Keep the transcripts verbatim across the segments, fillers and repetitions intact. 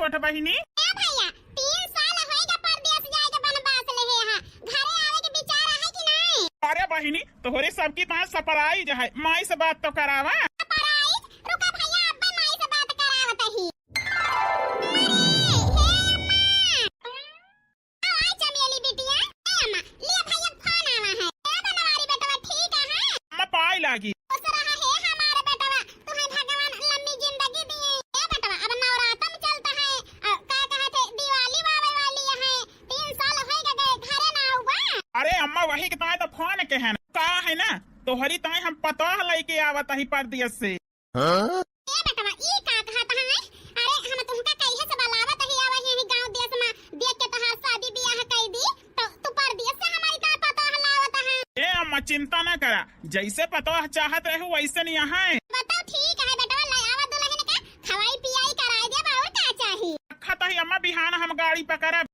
छोट बहिनी। ए भैया, तीन साल होइगा परदेस जाइके बनवास लेहे हा, घरे आवेके विचार है कि नाहीं? अरे बहिनी, तोहरे सबकी बात surprise है, माई से बात तो करावा। Surprise? रुका भैया, अब्बे माई से बात करावत ही। अरे, हे अम्मा। आ, आ चमेली बिटिया, ए अम्मा, लिया भैया फोन आवा है। ए बनवारी बेटवा, ठीक है? अम्मा पाई लागी। खुश रहा हे हमार बेटवा, तुहैं भगवान लम्मी जिंदगी दिए। ए बेटवा, अब नवरातन चलत है, अ, का कहत है, दिवाली आवे वाली है, तीन साल होइगा गए, घरे ना आउबा। अरे अम्मा, वही के ताई तो फोन के है ना। का है ना, तोहरी ताई हम पतोह लइके आवत ही परदेस से। हाँ? ए बेटवा, ई का कहत है? अरे, हम तुमका कहिए से बलावत ही, आवा यही गाँव देस मा, देख के तोहार शादी बियाह कई दी, तो तू परदेस से हमारी का पतोह लावत है? ए अम्मा, चिंता ना करा, जैसे पतोह चाहत रहू, वैसे नहीं है। बताओ, ठीक है बेटवा, ले आवा दुलहिन का, खवाई पियाई कराई देब, और का चाही? रखा तही अम्मा, बिहान हम गाड़ी पकड़ब।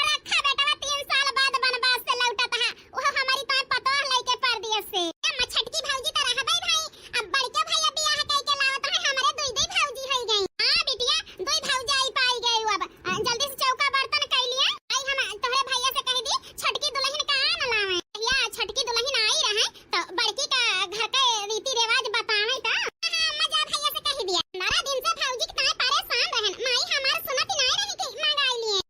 रखा बेटवा, तीन साल बाद बनवास से लौटत है, ओह हमारी ताई पतोह लइके परदेस से। ए अम्मा, छोटकी भौजी तो रहबे भाई, अब बड़के भैया बियाह कइके लावत है, हमरे दुई दुई भौजी होइ गई। हाँ बिटिया, दुई भौजाई पाई गई अब। अ, जल्दी से चौका बर्तन कइ लिया। आई हम तोहरे भैया से कह दी, छोटकी दुलहिन का न लावे। या छोटकी दुलहिन आई रहे, तो बड़की का घर के रीति रिवाज बतावे तो। हाँ, अम्मा जा भैया से कह दिया। बारह दिन से भौजी के ताई परेशान रहन, माई हमार सुनत नाई रही कि मंगाई लिए।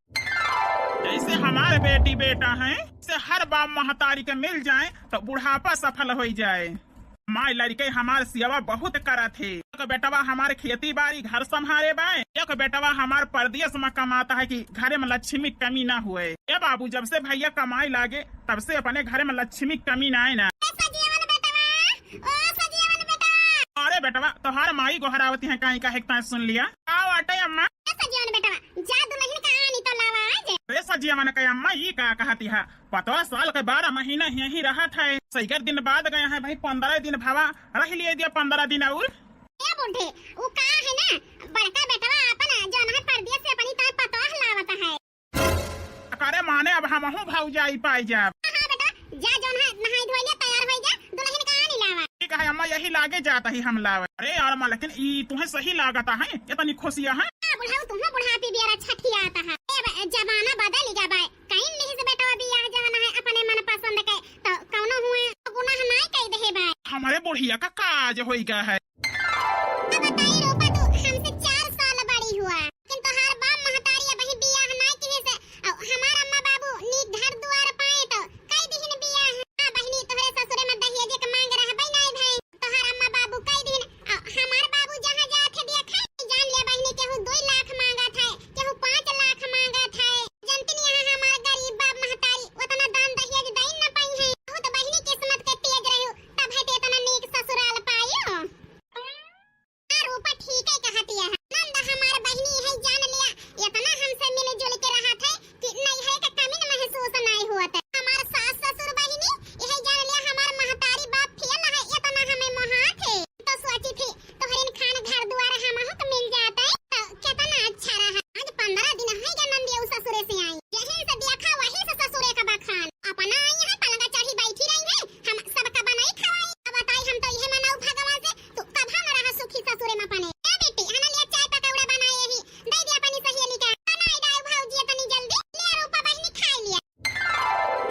जैसे हमारे बेटी बेटा हैं, से हर बाप महतारी के मिल जाए तो बुढ़ापा सफल हो जाए। माई लड़के हमार सेवा बहुत करत है। एक बेटवा हमार खेती बाड़ी घर संभारे बाय, एक बेटवा हमार परदेस में कमाता है कि घरे में लक्ष्मी की कमी ना हुए। ए बाबू, जब से भैया कमाए लागे, तब से अपने घरे में लक्ष्मी की कमी ना आए ना। ए सजीवन बेटवा, ओ सजीवन बेटवा। अरे बेटवा, तोहार माई गोहरावती है, काई कहे के ताई सुन लिया। का बाटे अम्मा? ए सजीवन बेटवा, जा दुलहिन का आनी तो लावा आज। अरे सजीवन के अम्मा, ई का कहती है? पतोह साल के बारह महीना यहीं रहत है, सैकर दिन बाद गए हैं भाई, पन्द्रह दिन भवा रह लिए दिया, पन्द्रह दिन और। ए बूढ़े, उ का है ना, बड़का बेटवा अपन जौन है परदेस से अपनी ताई पतोह लावत है। अरे माने अब हमहू भौजाई पाई जाब। हाँ, हाँ बेटा, जा जौन है नहाई धोई ले, तैयार होई जा, दुलहिन का आनी लावा। ठीक है अम्मा, यही लागे जात ही हम लावे। अरे यार अम्मा, लेकिन ई तुहे सही लागत है, इतनी खुशियाँ है। हाँ बुढ़ऊ, तुहू बुढ़ापी बियारा छठियात है। ए बे, जमाना बदल गया बाय। कहीं नहीं से बेटवा बियाह जवन है अपने मन पसंद के, तो कौनो हुए तो गुनाह नाई कई देहे बाय। हमारे बुढ़िया का काज होई गया है। अब बताई रूपा, तू हमसे चार साल बड़ी हुआ, लेकिन तोहार बाप महतारी अबही बियाह नाई किहे से, अउ हमार अम्मा बाबू नीक घर दुआर पाए तो कई दिहिन बियाह। हाँ बहिनी, तोहरे ससुरे में दहेज के मांग रहबे नाई भई, तोहार अम्मा बाबू कई दिहिन। अउ हमार बाबू जहाँ जात है बिया खाए, जान लिया बहिनी, केहू दुई लाख मांगत है, केहू पाँच लाख मांगत है। जनती नहीं है हमार गरीब बाप महतारी उतना दान दहेज दई न पाई है। बहुत बहिनी किस्मत के तेज रही, तब है ते इतना नीक ससुराल पायो। हाँ, रूपा ठीक है कहती है। नंद हमार बहिनी है, जान लिया, इतना हमसे मिलजुल के रहत है कि नैहर के कमी न महसूस नहीं होत है। हमार सास ससुर बहिनी, यही जान लिया, हमार महतारी बाप फेल है, इतना हमें मोहात है। तो सोची थी, तोहरिन खान घर दुआर हमहू के मिल जात है, तो कितना अच्छा रहा। आज पन्द्रह दिन है गए नंदिया ससुरे से आई, यही से देखा, वही से ससुरे का बखान। अपना आई है, पलंगा चढ़ी बैठी रही है, हम सबका बनाई खवाई। अब बताई, हम तो यह मनाऊ भगवान से, तू कभा न रहा सुखी ससुरे में अपने। ए बेटी, हना लिया चाय पकौड़ा बनाए ही, दे दिया अपनी सहेली का। बनाई दाऊ भौजी इतनी जल्दी, लिया रूपा बहिनी खाई लिया।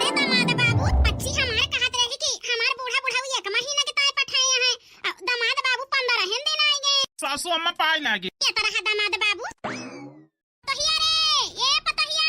ए दामाद बाबू, अच्छी हमारे कहत रही कि हमार बूढ़ा बुढ़ऊ एक महीना के ताई पठाए हैं, अ, दामाद बाबू पन्द्रह दिन आए गए। सासू अम्मा पाए लागे। ये तरह दामाद बाबू। पतोहिया रे, ए पतोहिया,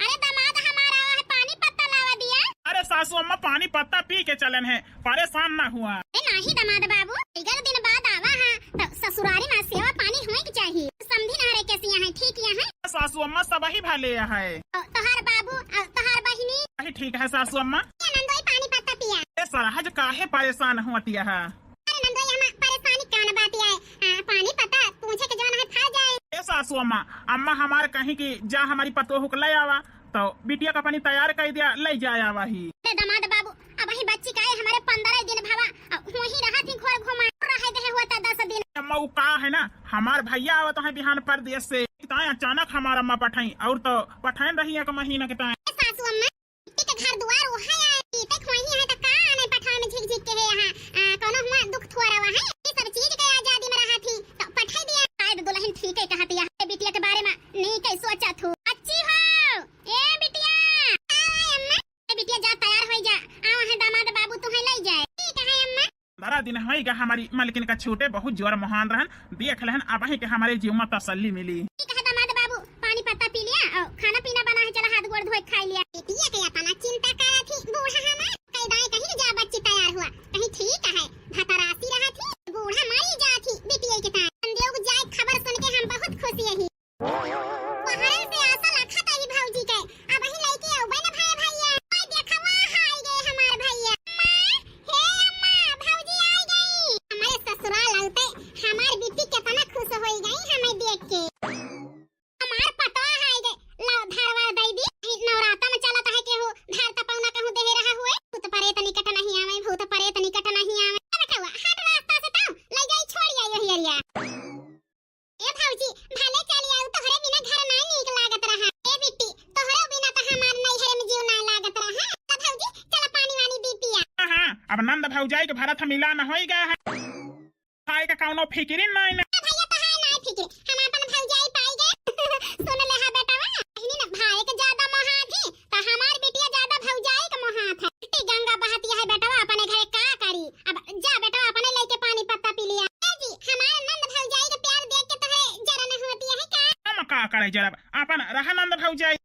अरे दामाद हमारा आवा है, पानी पत्ता लावा दिया। अरे सासू अम्मा, पानी पत्ता पी के चलन है, परेशान ना हुआ। ए नाही दामाद बाबू, इगर दिन बाद आवा है, तो ससुरारी में सेवा पानी होए के चाहिए। समझी ना रे, कैसी यहाँ ठीक यहाँ है? सासू अम्मा, सब ही भले है। अ, तोहार बाबू, अ, तोहार बहिनी? वही ठीक है सासू अम्मा। ये नंदोई पानी पत्ता पिया। ए सरहज काहे परेशान होती है? अरे नंदोई, हम परेशानी कौन बात है? आ, पानी पता पूछे के जवन है फर जाए। ए सासू अम्मा, अम्मा हमार कहीं कि जा हमारी पतोह के ले आवा, तो बिटिया का पानी तैयार कर दिया, ले जाए आवा ही। अरे दामाद बाबू, अबही बच्ची का है हमारे पन्द्रह दिन भवा, अब वहीं रहा थी घोर घुमा, रहे दे हुआ था दस दिन। अम्मा वो का है ना, हमार भैया आवत है बिहान परदेस से, ताए अचानक हमार अम्मा पठाई, और तो पठाइन रही एक महीना के ताए। ए सासू अम्मा, बिट्टी के घर दुआर वहाँ आए, बीते खोही है तो का आने पठावे में झिक झिक के है यहाँ, आ, कौनो हुआ दुख थोड़ा हुआ है, ये सब चीज के आजादी में रहा थी, तो पठाई दिया। शायद दुलहिन ठीक है कहत है, बिटिया के बारे में सारा दिन होइगा हमरी मलकिन का छूटे, बहुत जोर मोहान रहन, देख लेहन अबहीं के हमरे जीव मा तसल्ली मिली। ठीक है दामाद बाबू, पानी पत्ता पी लिया और खाना पीना बना है, चला हाथ गोड़ धोए खाई लिया। बिटिया के अतना चिंता करा थी बूढ़ा हमार, कई दाई कहीं जा बच्ची तैयार हुआ, कहीं ठीक है, भतरासी रहा थी, बूढ़ा मरी जा थी बिटिया के ताई। हम देव जाए खबर सुन के हम बहुत खुश यही। पहाड़न से आशा लखत आई भौजी के, अबहीं लइके अउबे न भए भैया। ओए देखवा, हाय गे हमार भैया। अम्मा, हे अम्मा, भौजी आई गई। हमरे ससुराल आउते हमार बिट्टी केतना खुश होई गई हमें देख के। हमार पतवा हाय गे, लाओ धरवा दई दी। ई नवराता में चलत है केहू, धार तपौना कहूँ देहे रहा हुए। भूत परेत निकट नहीं आवे, भूत परेत निकट नहीं आवे। ए बेटवा, हट रास्ता से तो, ले जाई छोड़ आई वही अरिया। ए भौजी, भले चली आऊ, तोहरे बिना घर नाय नीक लागत रहा। ए बिट्टी, तोहरे बिना त हमार नैहरे में जीव नाय लागत रहा। त भौजी, चल पानी वानी दी पिया। हाँ, हाँ, अब नंद भौजाई के भरत हम मिला न होई गए हैं। खाए का कौनो फिकिर नाय ना। ए भैया, तोहार नाय फिकिर, हम अपन भौजाई पाई गए। सुन ले हा बेटवा, बहिनी न भाई के ज्यादा मोहा थी, त हमार बिटिया ज्यादा भौजाई के मोहा था। गंगा बहतिया है बेटवा, अपने घरे का करी? अब जा बेटवा, अपने लेके पानी पत्ता पी लिया। ए जी, हमार नंद भौजाई के प्यार देख के तोहरे जरन होती है का? हम का करे जरब, अपन रहा नंद भौजाई।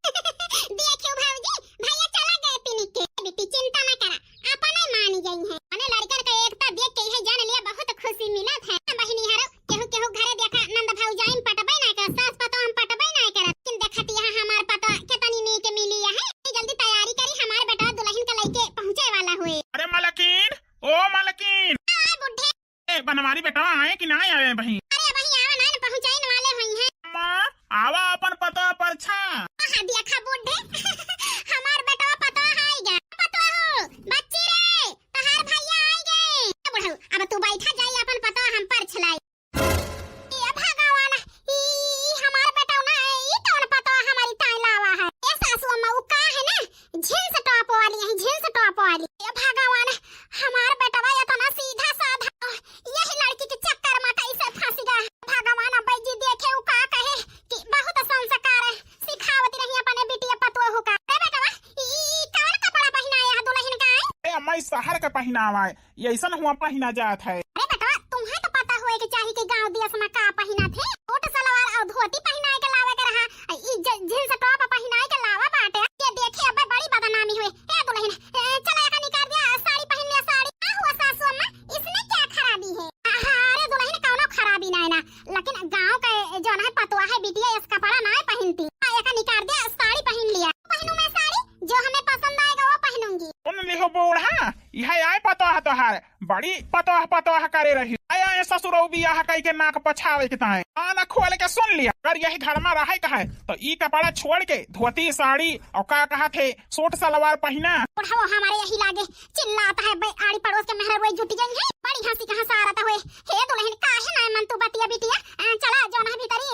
देखियो भौजी, भैया चला गए पिनिक के। बिट्टी चिंता ना करा, अपने मानी गई है। अने लड़कन का एकता देख के यह जान लिया बहुत खुशी मिलत है। बहिनी हरो, केहू केहू घरे देखा नंद भौजाई में पटबे ना कर, सास पतोह हम पटबे ना कर। लेकिन देखत यहाँ हमार पतोह कितनी नीक मिली है। जल्दी तैयारी करी, हमार बेटा दुल्हन के लेके पहुँचे वाला हुए। अरे मलकिन, ओ मलकिन। हाँ, बुढ़े। ए, बनवारी बेटवा आए कि ना आए बहिन? अरे, अबहीं आवे ना, पहुँचाइन वाले होई हैं। अम्मा, आवा अपन पतवा परछा। हाँ, देखा बुढ़े, हमार बेटवा पतवा आइ गया। पतवा हो, बच्ची रे, तहार भैया आइ गए। ए बुढ़ऊ, अब तू बैठा जाई, अपन पतवा हम परछ लाई। ए भगवान, ई, ई हमार बेटवा ना, ई कौन पतवा हमारी ताई लावा है? ए सासू अम्मा, उ का है ना, जींस टॉप वाली है, जींस टॉप वाली। ए भगवान, हमार बेटवा इतना सीधा साधा, यही लड़की के चक्कर में कैसे फंस गया। भगवान, अब्बे जी देखे, उ का कहे कि बहुत संस्कार सिखावत रही अपने बिटिया पतोहू का। ए बेटवा, ई, ई कौन कपड़ा पहिनाया है दुल्हन का है? ए अम्मा, ई शहर के पहिनावा है। ये ऐसन हुआ पहिना जात है। अरे बेटवा, तुम्हें तो पता होए के चाही कि गाँव देश में का पहिना थे। सूट सलवार और धोती पहिनाए के लावे के रहा, आ ई ज-, जींस टॉप पहिनाए के लावा बाटे। ये देखे, अबे बड़ी बदनामी हुए। ए दुल्हन, ए, चला एका निकाल दिया, साड़ी पहिन लिया, साड़ी। का हुआ सासू अम्मा, इसमें क्या खराबी है? आ, अरे दुल्हन, कौनो खराबी ना है ना, लेकिन गाँव के जो ना है पतोह है बिटिया, इस कपड़ा ना है पहनती। आ, एका निकाल दिया, साड़ी पहिन लिया। पहनू मैं साड़ी, जो हमें पसंद आएगा वो पहनूंगी। सुन लिहो बूढ़ा, यह आए पतोह तोहार, बड़ी पतोह पतोह करे रही। आया है ससुरऊ बियाह कई के नाक पछावे के ताए। कान खोल के सुन लिया, अगर यही घर में रहे का है तो ई कपड़ा छोड़ के धोती साड़ी और का कहा थे सूट सलवार पहिना। बुढ़ाओ हमारे यही लागे चिल्लाता है बे, आड़ी पड़ोस के मेहरा रोई जुट गई है, बड़ी हंसी का हंसारत हुए। हे दुल्हन काहे ना मन तू बतिया बिटिया, अ, चला जो ना भीतरी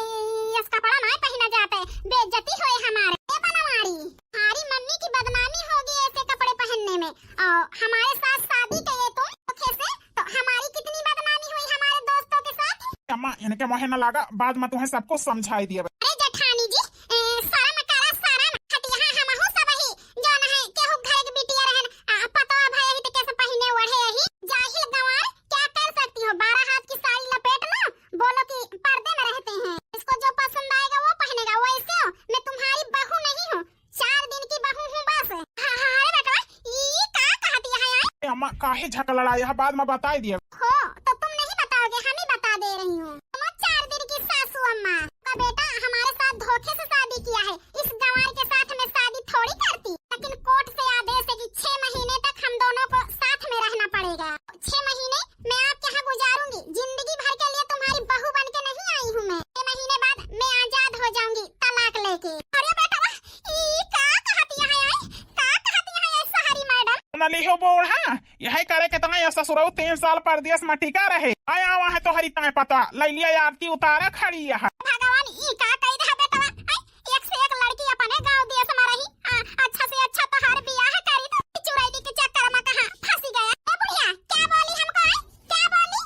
इस कपड़ा ना पहिना जाते, बेइज्जती होए हमारे। ए बनवारी, हमारी मम्मी की बदनामी होगी ऐसे कपड़े पहनने में। और हमारे साथ शादी के ये तुम धोखे से, तो हमारी कितनी बदनामी हुई हमारे दोस्तों के साथ। अम्मा, इनके मुँहे न लागा, बाद में तुम्हें सबको समझाई दिया। अरे जेठानी जी, ए, शर्म करा, शर्म। हट यहाँ, हम हूँ सब ही, जो न है, केहू घर के बिटिया रहन, आ, पतोह भय ही तो कैसे पहिने ओढ़े यही। जाहिल गंवार, क्या कर सकती हो? बारह हाथ की साड़ी लपेट लो, बोलो कि पर्दे में रहते हैं। इसको जो पसंद आएगा वो पहनेगा, वैसे हो, मैं तुम्हारी बहू नहीं हूँ। चार दिन की बहू हूँ बस। हाँ, हाँ, अरे बेटवा, ई का कहती है, आय? ए अम्मा, काहे झक लड़ाई है, बाद में बताई दिया। हो, तो तुम नहीं बताओगे, हम ही बता दे रही हूँ। तुम चार दिन की सासू अम्मा का बेटा हमारे साथ धोखे से शादी किया है। इस गंवार के साथ मैं शादी थोड़ी करती, लेकिन कोर्ट से आदेश है कि छह महीने तक हम दोनों को साथ में रहना पड़ेगा। छह महीने मैं आपके यहाँ गुजारूंगी, जिंदगी भर के लिए तुम्हारी बहू बन के नहीं आई हूँ मैं। छह महीने बाद मैं आजाद हो जाऊंगी तलाक लेके। अरे बेटवा, ई का कहती है, आय? का कहती है ये शहरी मैडम? सुन लिहो बूढ़ा, यही करे के तना ये ससुरऊ तीन साल परदेश में टिका रहे। आया वहाँ तोहरी ताए पता, लैलिया आरती उतारा खड़ी है। भगवान, ई का कह दे बेटवा? आय, एक से एक लड़की अपने गाँव देश में रही, आ, अच्छा से अच्छा तोहार बियाह करी तो चुड़ैली के चक्कर में कहाँ फंसी गया। ए बुढ़िया, क्या बोली हमको, आय? क्या बोली?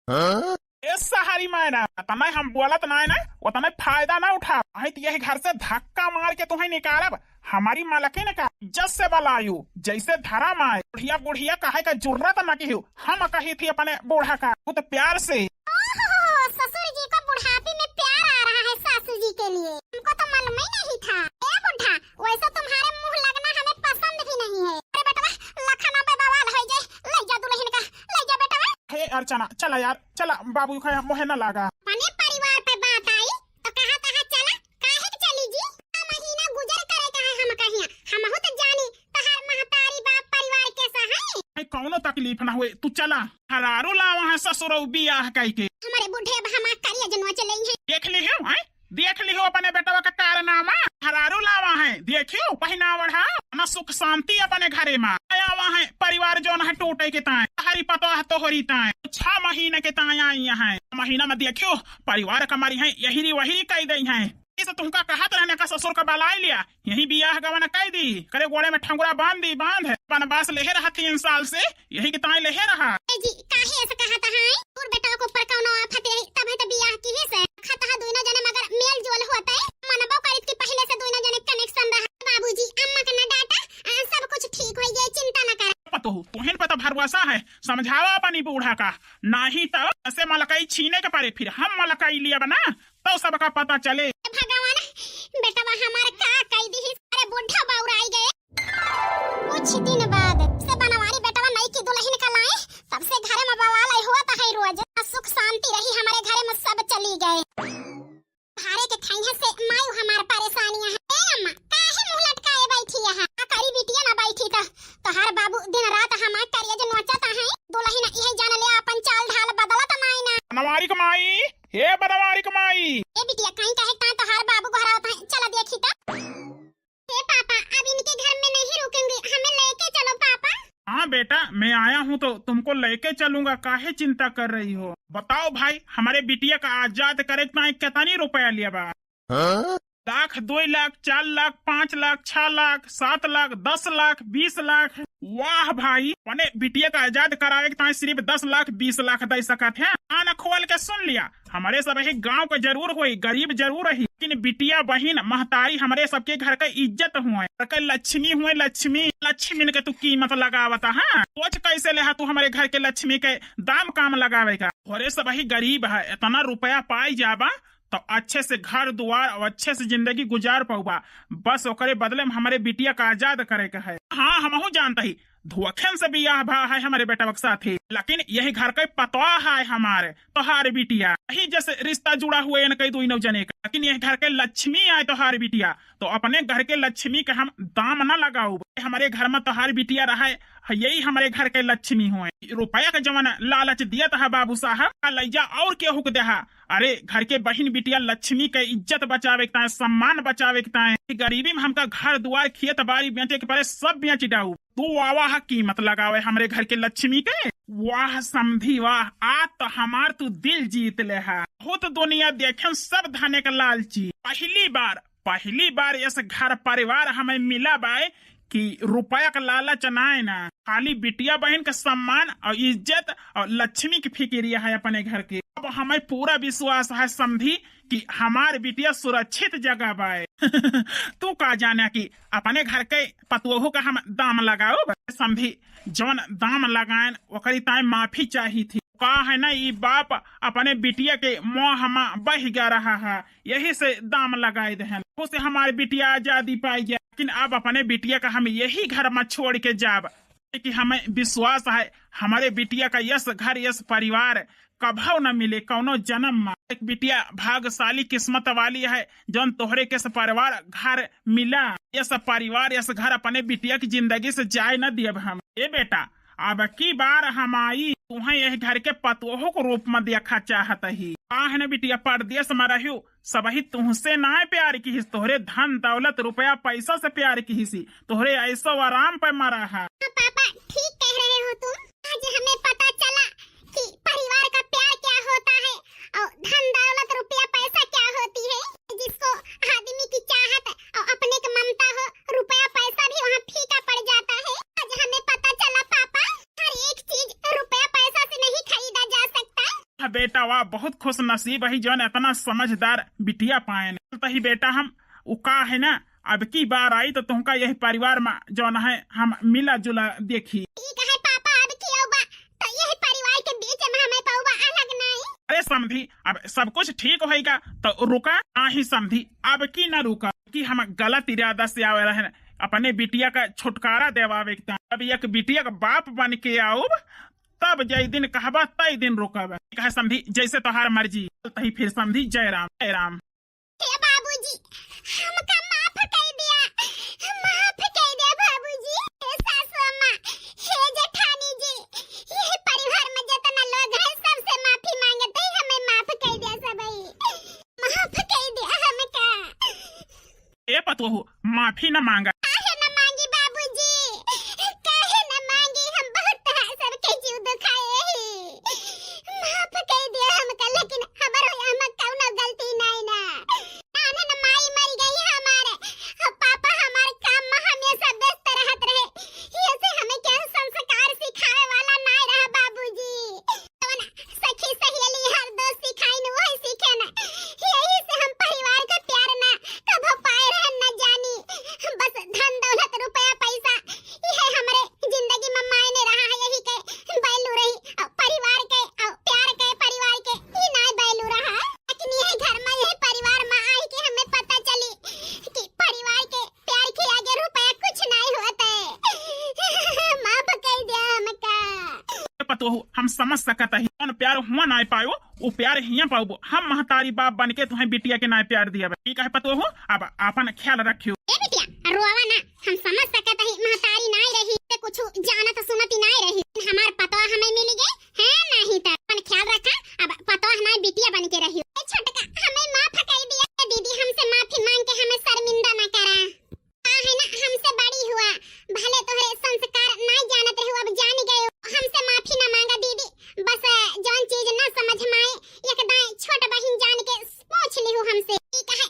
हाँ? ए सहारी मायना, तने हम बोलत नाय ना, उतने फायदा ना उठा। अहित यही घर से धक्का मार के तुम्हें निकालब, हमारी मलकिन का। जस से बलायु, जैसे धरम आए। बुढ़िया बुढ़िया कहे का जुर्रत न किहु, हम कही थी अपने बूढ़ा का बहुत प्यार से। ओहो, ससुर जी को बुढ़ापे में प्यार आ रहा है सासू जी के लिए, हमको तो मालूम ही नहीं था। ए बुढ़ा, वैसे तुम्हारे मुंह लगना हमें पसंद भी नहीं है। अरे बेटवा, लखना पे बवाल हो जाए, ले जा दुल्हन का, ले जा बेटवा। हे अर्चना, चला यार, चला, बाबू का मोहे न लागा। अपने परिवार पे बात आई तो कहा कहा चला, काहे के चली जी? छह महीना गुजर करे का है हम कहिया, हमहू तो जानी तहार महतारी बाप परिवार कैसा है। अरे कौनो तकलीफ ना हुए, तू चला। हरारू लावा है ससुरऊ बियाह कई के। हमारे बूढ़े अब हमार करिया जनवा चले हैं। देख ली हो, हैं? देख ली हो अपने बेटवा का कारनामा। हरारू लावा है, देखियो पहनावढ़ा ना, सुख शांति अपने घरे में आया हुआ है। परिवार जौन है टूटे के ताए, हरी पतोह तोहरी ताए, छह महीने के ताए आई है। महीना में देखियो परिवार का मारी है, यही वही कह दई है। इस तुमका कहत रहने का ससुर का बलाई लिया, यही बियाह गवन कह दी, करे गोड़े में ठंगुरा बांध दी, बांध। बनवास लेहे रहा तीन साल से, यही के ताई लेहे रहा। ए जी, काहे ऐसे कहत है? और बेटा के ऊपर कौनो आफत है, तब है तो बियाह की है से। खत है दोनों जने मगर मेल जोल होता है, मनबो करित कि पहले से दोनों जने connection रहा। बाबूजी, अम्मा के ना डांटा, आ, सब कुछ ठीक हो जाए, चिंता ना कर। पतो हो, तोहन पता भरवासा है, समझावा अपनी बूढ़ा का, नाही तो ऐसे मलकई छीने के परे, फिर हम मलकई लिया बना। तो सबका पता चले। भगवान, बेटवा हमार का कई दिहिस? अरे बुढ़ा बौराई गए। कुछ दिन बाद से बनवारी बेटवा नई की दुल्हन का लाए, तब से घरे में बवाल हुआ तो है रोज। सुख शांति रही हमारे घरे में, सब चली गए। भारे के खैहे से मायू हमार परेशानियां है। ए अम्मा, काहे मुंह लटकाए बैठी यहाँ? आ करी बिटिया ना बैठी तो तोहार बाबू दिन रात हमार करिया जो नोचत है। दुल्हन इहे जान ले अपन चाल ढाल बदलत नाई ना। बनवारी के माई, हे बनवारी के माई। ए बिटिया, कहीं कहे ता तोहार बाबू घरावत है, चला देखी त। हे पापा, अब इनके घर में नहीं रुकेंगे, हमें लेके चलो पापा। हाँ बेटा, मैं आया हूँ तो तुमको लेके चलूंगा, काहे चिंता कर रही हो? बताओ भाई, हमारे बिटिया का आजाद करे के ताई कितनी रुपया लिया बा? हाँ? लाख, दो लाख, चार लाख, पाँच लाख, छह लाख, सात लाख, दस लाख, बीस लाख। वाह भाई, अपने बिटिया का आजाद करावे के ताई सिर्फ दस लाख, बीस लाख दे सकत है। कान खोल के सुन लिया, हमरे सब ही गांव के जरूर होई, गरीब जरूर रही, लेकिन बिटिया, बहिन, महतारी हमरे सबके घर के इज्जत हुए, घर के लक्ष्मी हुए, लक्ष्मी। लक्ष्मी के तू कीमत लगावता है। सोच कैसे लेहा तू हमरे घर के लक्ष्मी के दाम काम लगावे का। घरे सब ही गरीब है, इतना रुपया पाई जाबा तो अच्छे से घर दुआर और अच्छे से जिंदगी गुजार पउबा। बस ओकरे बदले में हमरे बिटिया का आजाद करे के है। हाँ, हमहू जानता ही धोखेन से बियाह भा है हमरे बेटवा के साथे, लेकिन यही घर के पतवा है हमारे, तोहार बिटिया। यही जैसे रिश्ता जुड़ा हुए इनके दोनों जने का, लेकिन यही घर के लक्ष्मी आए तोहार बिटिया, तो अपने घर के लक्ष्मी के हम दाम ना लगाउब। हमरे घर में तोहार बिटिया रहे, यही हमरे घर के लक्ष्मी हुए। रुपया के जवन लालच दियत है बाबू साहब, आ लैजा और केहू के देहा। अरे, घर के बहिन बिटिया लक्ष्मी के इज्जत बचावे के ताए, सम्मान बचावे के ताए, गरीबी में हमका घर दुआर, खेत बाड़ी बेचे के पड़े, सब बेच डाउब। तू आवा हा कीमत लगावे हमरे घर के लक्ष्मी के। वाह समधी वाह, आज तो हमार तू दिल जीत लेहा। बहुत दुनिया देखेन सब धने के लालची, पहली बार, पहली बार इस घर परिवार हमें मिला बाय कि रुपया का लालच नाय ना, खाली बिटिया बहिन का सम्मान और इज्जत और लक्ष्मी की फिकिरिया है अपने घर के। अब हमें पूरा विश्वास है समधी कि हमार बिटिया सुरक्षित जगह बाय। तू का जाने कि अपने घर के पतोहू का हम दाम लगाउब? समधी, जौन दाम लगाएन ओकरी ताए माफी चाही थी। का है ना, ई बाप अपने बिटिया के मोह मा बह गया रहा है, यही से दाम लगाए देहन। उसे हमारे बिटिया आजादी पाई गया, लेकिन अब अपने बिटिया का हम यही घर में छोड़ के जाब, कि हमें विश्वास है हमारे बिटिया का यस घर, यस परिवार कभव न मिले कौनो जन्म में। एक बिटिया भाग्यशाली किस्मत वाली है, जौन तोहरे के यस परिवार घर मिला। यस परिवार, यस घर अपने बिटिया की जिंदगी से जाए न दियब हम। ए बेटा, अब की बार हम आई, तुहें यह घर के पतोहू के रूप में देखा चाहत ही। का है न बिटिया, परदेश में रह्यू, सबही तुहसे नाय प्यार किहिस, तोहरे धन दौलत रुपया पैसा से प्यार किहिसी, तोहरे ऐसो आराम पे मरा है। हाँ पापा, ठीक कह रहे हो तुम। आज हमें पता चला कि परिवार का प्यार क्या होता है और धन दौलत रुपया पैसा क्या होती है। जिसको आदमी की चाहत और अपने की ममता हो, रुपया पैसा भी वहाँ फीका पड़ जाता है। आज हमें पता चला पापा, हर एक चीज रुपया पैसा से नहीं खरीदा जा सकता। हाँ बेटा, वाह, बहुत खुश नसीब है जौन इतना समझदार बिटिया पाएन। तही बेटा हम उ का है ना, अब की बार आई तो तुमका यही परिवार मा जौन है हम मिला जुला देखी। ठीक है पापा, अब की आउबा तो यही परिवार के बीच मा हमें पउबा अलग नहीं। अरे समधी, अब सब कुछ ठीक होइगा तो रुका। आही समधी, अब की ना रुका कि हम गलत इरादा से आवे रहे अपने बिटिया का छुटकारा देवावे के ताईं। अब एक बिटिया का बाप बन के आउब, तब जय दिन कहबा तय दिन रुकब। ठीक है समधी, जैसे तोहार मर्जी। तही फिर समधी, जय राम, जय राम। हे बाबूजी, हमका माफ कइ दिया, माफ कइ दिया बाबूजी। हे सासू अम्मा, हे जेठानी जी, ये परिवार में जितना लोग है, सबसे माफी मांगत ही, हमें माफ कइ दिया सबई, माफ कइ दिया हमका। ए पतोहू, माफी न मांगा। काहे न मांगी बाबूजी, काहे न मांगी? हम बहुत तोहार सबके जीव दुखाए ही। माफ कइ दिया हमका, लेकिन हमरो एहमा कउनो गलती नाई ना। नानन माई मरि गई हमारे, और पापा हमार काम मा हमेशा व्यस्त रहत रहे। ये से हमें केहू संस्कार सिखावे वाला नाई रहा बाबूजी। जवन सखी सहेली हर दोस्त सिखाइन वही सीखे ना। यही से हम परिवार का प्यार ना कभो पाए रहन ना जानी। बस धन दौलत रुपया पैसा इहे हमरे जिंदगी मा मायने रहा है, यही के value रही। और परिवार के, और प्यार के, परिवार के ई ना value रहा। लेकिन यही घर मा, यही परिवार मा आई के हमें पता चली कि परिवार के प्यार के आगे रुपया कुछ नाई होत है। माफ कइ दिया हमका। ए पतोहू, हम समझ सकत ही, जौन प्यार हुआ नाई पायो, वो प्यार हियाँ पाउबो। हम महतारी बाप बन के तुहें बिटिया के नाई प्यार दिया। ठीक है पतोहू, अब आपन ख्याल रखियो। ए बिटिया, रोवा ना, हम समझ सकत ही महतारी नाई रही, ते कुछ जानत सुनत ही नाई रही। हमार पतवा हमें मिल गए, है नाहीं त अपन ख्याल रखा, अब पतवा नाई बिटिया बन के रहियो। ए छोटका, हमें माफ कइ दिया दीदी, हमसे माफी मांग के हमें शर्मिंदा ना करा। का है ना, हमसे बड़ी हुआ, भले तोहरे संस्कार नाई जानत रहो, अब जान गयो। हमसे माफी ना मांगा दीदी, बस जौन चीज ना समझ मा आए, एक दाएं छोट बहिन जान के पूछ लिहु हमसे। ठीक है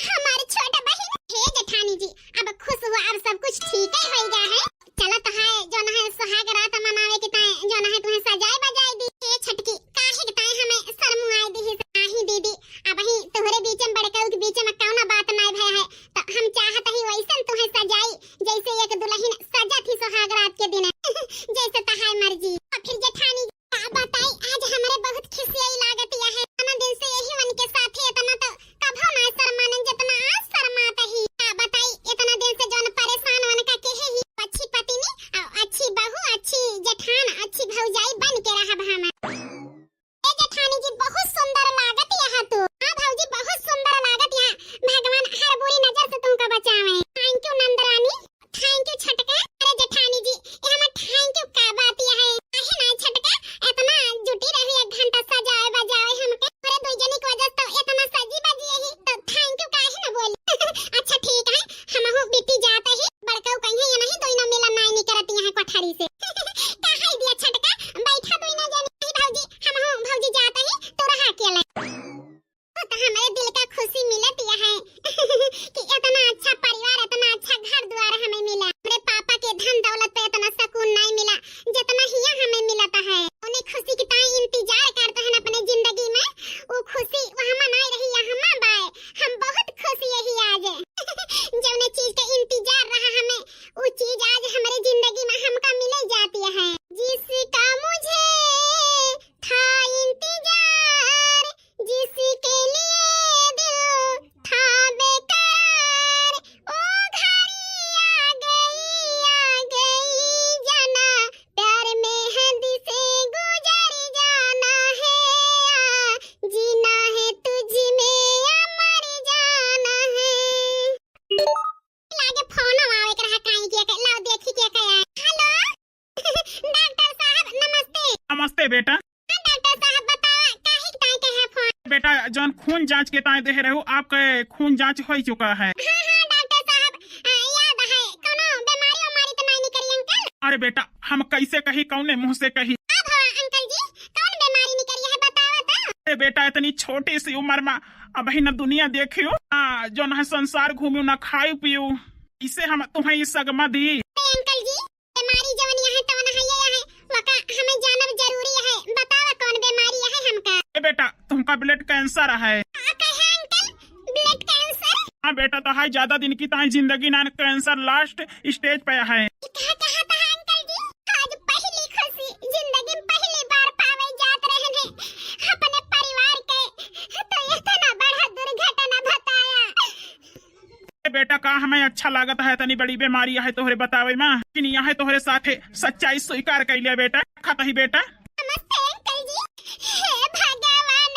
हमार छोट बहिन। हे जेठानी जी, अब खुश हुआ, अब सब कुछ ठीक ही होइगा है। चलत है, जौन है सुहाग रात मनावे के ताईं, जौन है तुहें सजाए बजाए दी। ए छटकी, काहे के ताईं हमें शर्मुआए दी? नाहीं दीदी, अबहीं तोहरे बीच में, बड़कऊ के बीच में कउनो बात नाई भय है, तो हम चाहत ही वैसन तुहें सजाई, जैसे एक दुलहिन सजत ही सुहाग रात के दिन। जैसे तहार मर्जी। और फिर जेठानी, का बताई, आज हमरे बहुत खिसियाई लागत या है। इतना दिन से यही मन के साथे इतना तो कभो ना शर्मानन, जितना आज शर्मात ही। का बताई, इतना दिन से जौन परेशान उनका केहे ही, अच्छी पत्नी और अच्छी बहू, अच्छी जेठान, अच्छी भौजाई बन के रहब हम। ए जेठानी जी, बहुत सुंदर लागत यहाँ तू। हाँ भौजी, बहुत सुंदर लागत यहाँ। भगवान हर बुरी नजर से तुमका बचावे। Thank you नंदरानी। Thank you छटका। अरे जेठानी जी, ये हमार thank you का बात यह है? काहे ना छटका, इतना जुटी रही एक घंटा सजाए बजाए हमके। अरे दुई जनी की वजह से तो इतना सजी बजी यही, तो thank you काहे ना बोली? अच्छा ठीक है, हमहू बिटी जात ही, बड़कऊ कहीं ये नहीं दोनों मिला नाई नहीं करती यहाँ कोठारी से। कहा दिया छटका, बैठा दोनों जनी। नहीं भौजी, हमहू भौजी जात ही, तू रहा अकेले। तो हमरे दिल का खुशी मिलत यह है कि इतना अच्छा परिवार, इतना अच्छा घर द्वार हमें मिला। हमरे पापा के धन दौलत पे इतना सुकून नहीं मिला, जितना हियाँ हमें मिलत है। उन्हें खुशी की ताई इंतजार करते हैं अपने जिंदगी में, वो खुशी वहाँ नहीं रही, यहाँ बाय। हम बहुत खुश यही आज। जौने चीज का इंतजार रहा हमें, वो चीज आज हमरे जिंदगी में हमका मिले जाती है। जिसका मुझे था इंतजार, जिसके लिए दिल था बेकरार, ओ घड़ी आ गई, आ गई जाना, प्यार में हद से गुजर जाना है, आ, जीना है तुझ में अमर जाना है। लागे फोन आवे के रहा, काहे के, के, लाओ देखी के, के आए। हेलो। डॉक्टर साहब, नमस्ते। नमस्ते बेटा। हाँ, डॉक्टर साहब, बतावा, काहे के ताई के है फोन? बेटा, जौन खून जांच के ताई देहे रहो, आपका खून जांच हो चुका है। हाँ, हाँ, डॉक्टर साहब, आ, याद है, कौनो बीमारी उमारी तो नहीं निकली, अंकल? अरे बेटा, हम कैसे कही, कौने मुंह से कही? का भवा, अंकल जी, कौन बीमारी निकली है, बतावा तो। अरे बेटा, इतनी छोटी सी उम्र में अबही न दुनिया देखियो, आ, जौन है संसार घूमियो, न खायु पियो, इसे हम तुम्हें ई सगमा दी। अरे अंकल जी, बीमारी जवन यहाँ तवन है, ये है, वका हमें जानब जरूरी है। बतावा कौन बीमारी है हमका? ए बेटा, तुमका blood cancer है। का कहे अंकल, blood cancer? हाँ बेटा, तोहार ज्यादा दिन की तोहार जिंदगी ना, cancer last stage पे है। कहा, कहा था अंकल जी, आज पहली खुशी, जिंदगी में पहली बार पावे जात रहन है अपने परिवार के, तो इतना बड़ा दुर्घटना बताया। ए बेटा, का हमें अच्छा लागत है, इतनी बड़ी बीमारी है तोहरे बतावे में, लेकिन यहाँ तोहरे साथे सच्चाई स्वीकार कर लिया बेटा। खतही बेटा। नमस्ते अंकल जी। हे भगवान,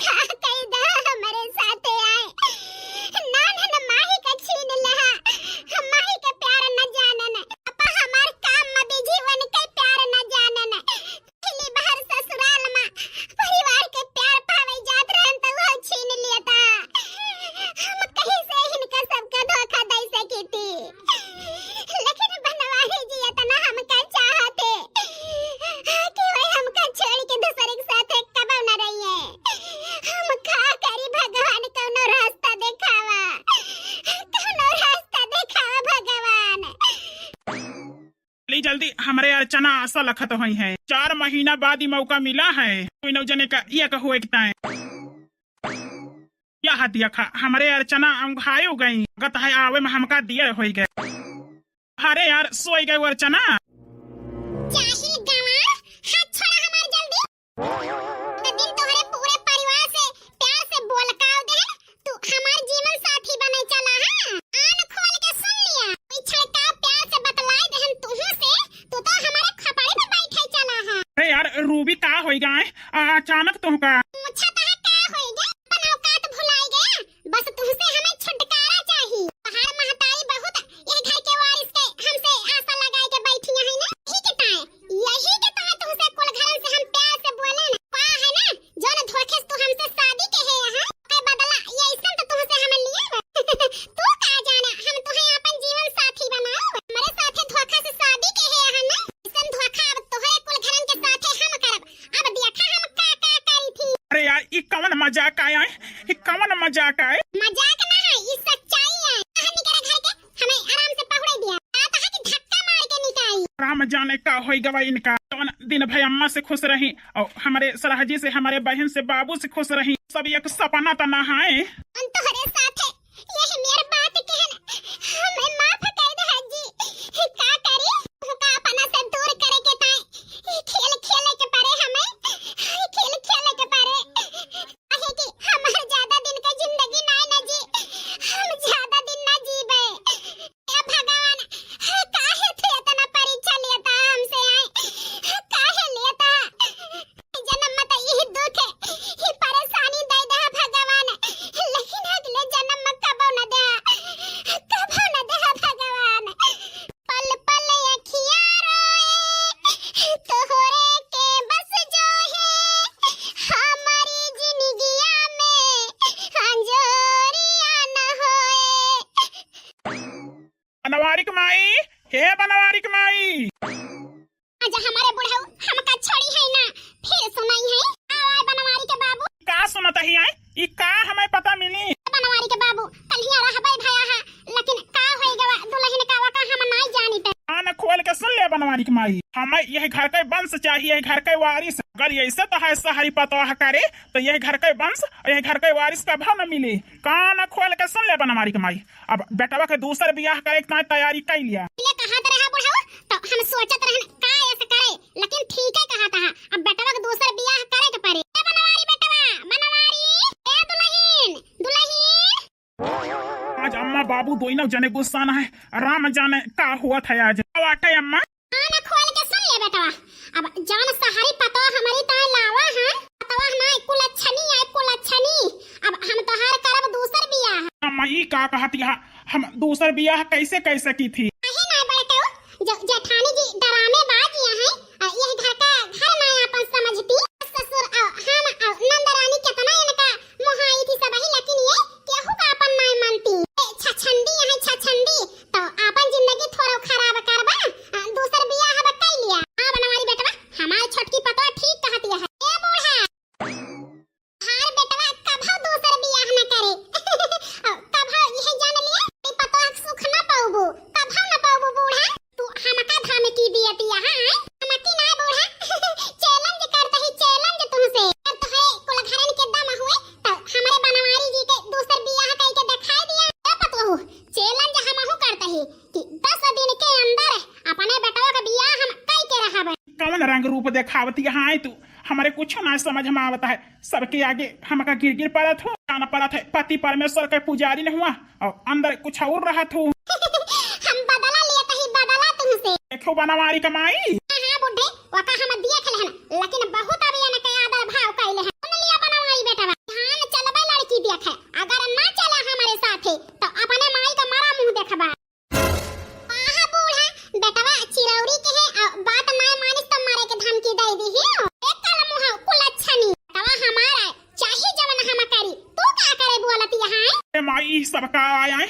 का कई दा हमरे साथे आए। नानन माही का छीन लहा, माही के प्यार न जानन। पापा हमार काम में बिजी, उनके प्यार न जानन। पहली बार ससुराल में परिवार के प्यार पावे जात रहन त वो छीन लिया था। हम कहीं से इनका सबका धोखा दे सकी थी, लेकिन बनवारी जी इतना हमका चाहते कि वो हमका छोड़ के दूसरे के साथ कबो न रहिए। हम का करी भगवान, कौनो रास्ता देखावा, कौनो रास्ता देखावा भगवान। जल्दी जल्दी हमरे अर्चना आशा लखत होइहैं। चार महीना बाद ही मौका मिला है, कोई नौ जने का ये कहो एक ताए। या हतिया खा, हमरे अर्चना अंघायो गई, गत है आवे में हमका दिया होई गए। अरे यार, सोई गए अर्चना। जाहिल गंवार, हाथ छोड़ा हमार जल्दी। दिन तोहरे पूरे परिवार से प्यार से बोल काव देहन, तू हमार जीवन साथी बने चला है। कान खोल के सुन लिया, कोई छड़का प्यार से बतलाई देहन तुहू से, तू तो हमारे खपड़ी पे बैठे चला है। अरे यार रूबी, का होई गए अचानक तुमका? मुच्छा तहा का होई गए, अपन औकात भुलाई गया। बस तुहसे हमें छुटकारा चाही। तोहार महतारी बहुत यह घर के वारिस के हमसे आशा लगाए के बैठी है ना। यही के ताए, यही के ताए तुहसे कुल घरन से हम प्यार से बोले ना। का है ना, जौन धोखे से तू हमसे शादी के है यहाँ, के बदला ये ऐसन तो तुहसे हम लिए बा। तू का जाना, हम तुहे अपन जीवन साथी बनाओ। हमरे साथे धोखा से शादी के है यहाँ ना, ऐसन धोखा अब तोहरे कुल घरन के साथे हम करब। अब देखा हम का का करी थी। अरे यार, ई कवन मजाक आया है? ई कवन मजाक आए? मजाक ना है, ई सच्चाई है। हमनी के घर के हमें आराम से पहुड़े दिया। का कहा कि धक्का मार के निकाई। राम जाने का होई गवा इनका। कवन दिन भई अम्मा से खुश रही और हमरे सरहजी से, हमरे बहन से, बाबू से खुश रही। सब एक सपना त ना है। हम तोहरे साथे यही मेर बात कहन, हमें माफ कर दे हाजी। का करी? का अपना से दूर करे के ताए खेल खेले के परे हमें, खेल खेले के परे। काहे कि हमार ज्यादा दिन का जिंदगी ना, ना जी, हम ज्यादा दिन ना जीबे। ए भगवान, काहे तू इतना परीक्षा लेता हमसे आए? काहे लेता? जन्म में तो यही दुख है, ही परेशानी दे दे भगवान, लेकिन अगले जन्म में कबो न दे, कबो न दे भगवान। पल पल अखियाँ रोए, तोहरे के बस जो है, हमारी जिंदगिया में अंजोरिया न होए। बनवारी के माई, हे बनवारी के माई। आज हमारे बुढ़ऊ हमका छोड़ी है ना, फिर सुनाई है। आवाय बनवारी के बाबू। का सुनत ही आए? ई का हमें पता मिली? बनवारी के बाबू, कलिया रहबे भया है, लेकिन का होई गवा दुल्हन का, वा का हम नाई जानी ते। कान खोल के सुन ले बनवारी के माई, हमें यह घर के वंश चाहिए, यह घर के वारिस। अगर ऐसे तो है सहरी पतोह करे, तो यह घर के वंश और यह घर के वारिस कबो न मिले। कान खोल के सुन ले बनवारी के माई, अब बेटवा के दूसर बियाह करे के तैयारी कर लिया। ले कहा तो रहा बुढ़ऊ, तो हम सोचत रहन का ऐसे करे, लेकिन ठीक है कहा था। अब बेटवा के दूसर बियाह करे के पड़े। ए बनवारी बेटवा, बनवारी, ए दुल्हन, दुल्हन। आज अम्मा बाबू दोनों जने गुस्सा ना है, राम जाने का हुआ था आज। अब आटे अम्मा। कान खोल के सुन ले बेटवा, अब जान सहरी पतो हमारी ताए लावा है, पतवा हमारे कुलच्छनी है, कुलच्छनी। अब हम तोहार करब दूसर बियाह। अम्मा ई का कहत यहाँ, हम दूसर बियाह कैसे कर सकी थी? काहे ना बेटो, ज-, जेठानी जी डरामेबाज यहाँ है, आ, यह घर का घर ना अपन समझती। ससुर और हम और नंद रानी कितना इनका मोहाई थी सबही, लेकिन ये केहू का अपन ना मानती। ए, छछंदी यहाँ छछंदी, तो आपन जिंदगी थोड़ो खराब करबा, आ, दूसर बियाह अब कर लिया। हाँ बनवारी बेटवा, हमार छोटकी पतवा ठीक कहती है। ए बूढ़ा, हार बेटवा कभो दूसर बियाह न करे। कभो यह जान लिया, ई पतवा के सुख न पाउबू, कभो न देखावत यहाँ आए तू, हमरे कुछ ना समझ में आवत है। सबके आगे हमका गिर गिर परत हो, जाना परत है, पति परमेश्वर के पुजारी न हुआ और अंदर कुछ और रहत हो। हम बदला लेत ही बदला तुमसे। देखो बनवारी क माई। हाँ, हाँ बुढ़े, वका हम देख लेहन, लेकिन बहुत अब एनके आदर भाव कइले हन। सुन लिया बनवारी बेटवा, ध्यान चलबे लड़की देखे, अगर ना चला हमरे साथे तो अपने माई क मरा मुँह देखबा। आहा बूढ़ा, बेटवा चिरौरी के है, आ बात नाय मानिस त मारे के धमकी दे दी ही। ए काला मुँह कुलच्छनी, बेटवा हमार है, चाहे जवन हम करी, तू का करे बोलत यहाँ है? ए माई, ई सब का आय आय?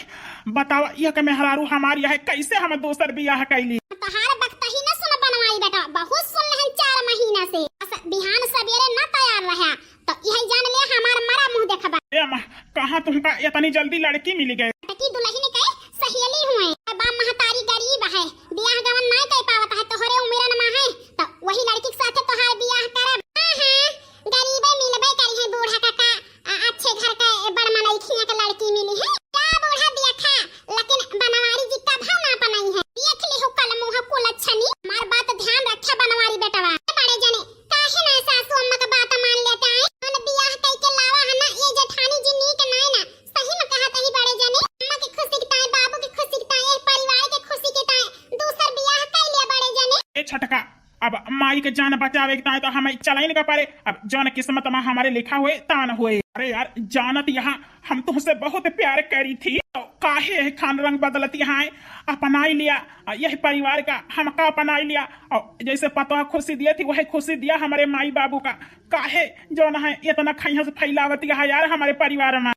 बतावा, यह के मेहरारू हमार यह है, कैसे हम दोसर बियाह कैली? तोहार बकतही न सुन बनवारी बेटवा, बहुत सुन लेहन चार महीना से। बस बिहान सबेरे न तैयार रहा, तो यही जान ले हमार मरा मुँह देखबा। ए अम्मा, कहाँ तुमका इतनी जल्दी लड़की मिली गए? लड़की दुल्हन के सहेली हुए। बाप महतारी गरीब है, बियाह गवन नाय कर पावत है, तोहरे उम्रन में है, तो वही लड़की के साथे तोहार बियाह करब। हाँ, हाँ, गरीबे मिलबे करी है बूढ़ा काका, आ, अच्छे घर का बड़ मनई खिया के लड़की मिली है। का बूढ़ा देखा, लेकिन बनवारी जी कभा ना अपनाई है। देख ली हो कल मुँह कुलच्छनी, हमार बात ध्यान रखे बनवारी बेटवा। बड़े जने, काहे ना सासू अम्मा के बात मान लेते हैं? मन बियाह कई के लावा है ना, ये जेठानी जी नीक नाय ना। सही में कहत ही बड़े जने, अम्मा के खुशी के ताई, बाबू के खुशी के ताई, ए परिवार के खुशी के ताई, दूसर बियाह कई लिया बड़े जने। ए छटका, अब माई के जान बचावे के ताई तो हमें चलाइन का पड़े। अब जौन किस्मत में हमारे लिखा हुए, तान हुए। अरे यार, जानत यहाँ हम तुमसे बहुत प्यार करी थी, तो काहे है खान रंग बदलती हैं? अपनाई लिया, आ, यह परिवार का हमका अपनाई लिया, और जैसे पतोह खुशी दिए थी, वही खुशी दिया हमारे माई बाबू का। काहे जौन है इतना खैहस फैलावत है यार हमारे परिवार में?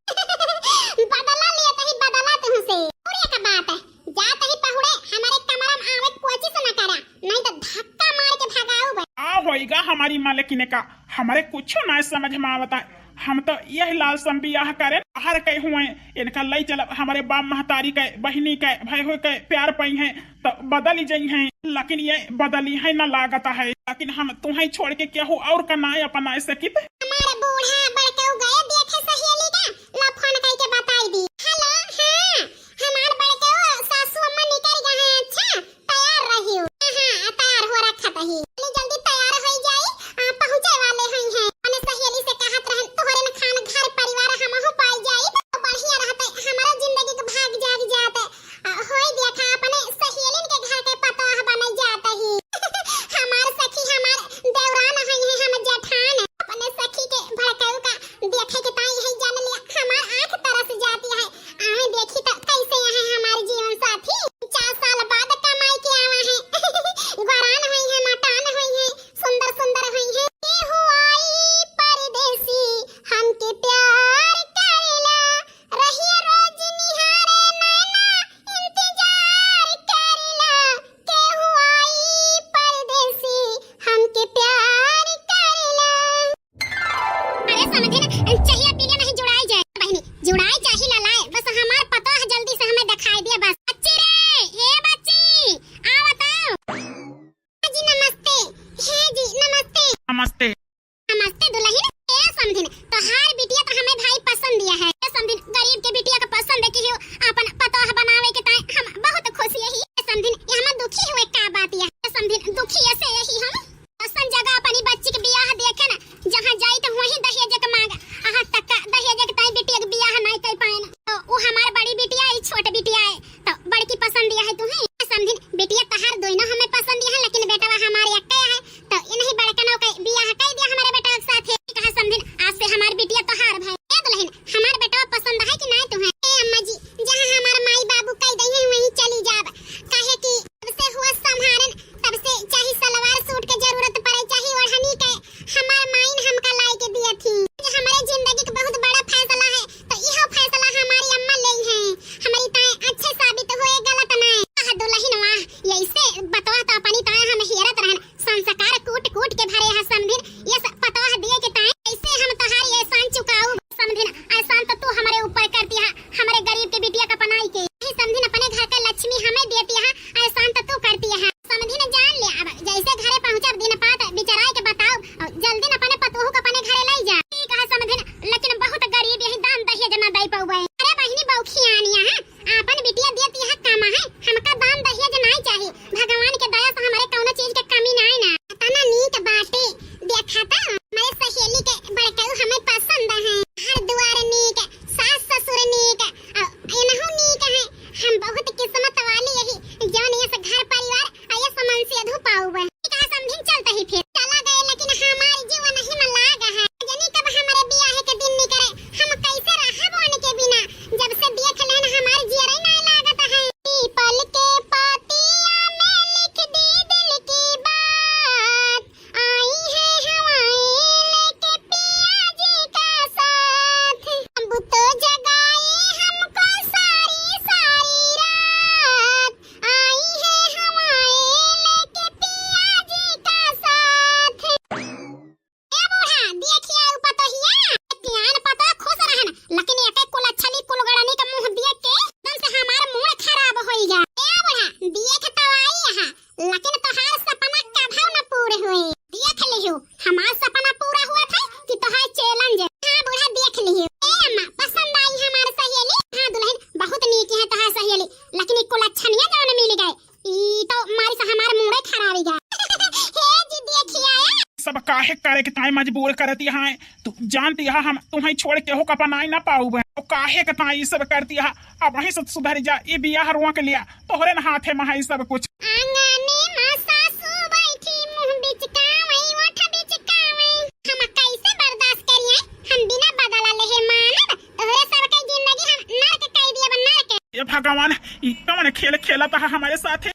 बदला लिया तही बदला तुमसे। और एक बात है, जा तही पहुड़े हमारे कमरा में आवे कोशिश न करा, नहीं तो धक्का मार के भगाऊ बे। आ होइगा हमारी मालकिन का, हमारे कुछ ना समझ में आवता है। हम तो यह लाल सम बियाह करें, बाहर के हुए, इनका लई चलब हमारे बाप महतारी के, बहिनी के, भाई हो के प्यार पई हैं, तो बदल ही जाई हैं, लेकिन ये बदली है ना लागत है। लेकिन हम तुम्हें छोड़ के केहू और का नाय अपनाए सकित। हमार बूढ़ा बड़कऊ गए देखे सहेली का, ला फोन करके बताई दी। हेलो, हाँ, हमार बड़कऊ सासू अम्मा निकल गए हैं, अच्छा, तैयार रहियो। हाँ, हाँ, तैयार हो रखा तही। जल्दी, जल्दी तैयार होई जाई, आ, पहुँचे वाले हई हैं। अपने सहेली से कहत रहन, तोहरे न खान घर परिवार हमहू पाई जाई, तो बढ़िया रहते, हमारा जिंदगी के भाग जाग जाते। आ, होई देखा, अपने सहेलिन के घर के पतोह बनल जात ही। हमार सखी, हमार देवरान हई है, हम जेठान। अपने सखी के भड़कऊ का देखे के ताई है जान लिया, हमार आँख तरस जाती है। आए देखी तो कैसे यहाँ हमार जीवन साथी चार साल बाद कमाई के आवा है। गोरान होई है, मटान होई है, सुंदर सुंदर होई है। केहू आई परदेसी हमके प्यार करेला, रहिया रोज निहारे नैना इंतजार करेला, केहू आई परदेसी हमके प्यार करेला। अरे समधिन, चहिया पीले नहीं जुड़ाई जाए। बहिनी, जुड़ाई चाही ललाए, बस हमार पतोह जल्दी से हमें दिखाई दिया बस। बच्ची रे, ए बच्ची, आओ बताओ। हाँ जी नमस्ते। हे जी नमस्ते। नमस्ते। नमस्ते दुल्हन। ए समधिन, तोहार बिटिया तो हमें भाई पसंद दिया है। ए समधिन, गरीब के बिटिया का पसंद है कि हो अपन पतोह बनावे के ताई हम बहुत खुश यही। ए समधिन, ये हम दुखी हुए का बात यह? ए समधिन, दुखी ऐसे यही हम असन जगह अपनी बच्ची के बियाह देखे न, जहाँ जाई त वहीं दहेज के मांग। अहाँ तक दहेज के ताई बिटिया के बियाह नहीं कर पाए न। तो वो हमार बड़ी बिटिया है, छोट बिटिया है, तो बड़की पसंद यह है तुम्हें। समधिन, बिटिया तहार दोनों हमें पसंद यह है, लेकिन बेटवा हमारे एक है, तो इन्हीं बड़कनों के बियाह कर दिया हमारे बेटवा के साथ है। कहा समधिन, आज से हमार बिटिया तोहार भाई। ए दुल्हन, हमार बेटवा पसंद है कि नहीं तुम्हें? ए अम्मा जी, जहाँ हमार माई बाबू कह दई है वहीं चली जाब, काहे कि तब से हुआ संभारन, तब से चाहे सलवार सूट के जरूरत पड़े, चाहे ओढ़नी कि ताई मजबूर करती है, तू जानती है हम तुम्हें छोड़ के हो कपनाई ना पाऊबे। तो काहे के ताई ई सब करती है? अब वहीं से सुधर जा, ई बियाह रोक लिया, तोहरे न हाथे में है ई सब कुछ। आंगने में सासू बैठी, मुंह बिचकावे, ओठ बिचकावे। हम कैसे बर्दाश्त करिए? हम बिना बदला लेहे मानब? तोहरे सबके जिंदगी हम नर्क कई दिए, नर्क। ए भगवान, ई कौन खेल खेलत है हमारे साथे?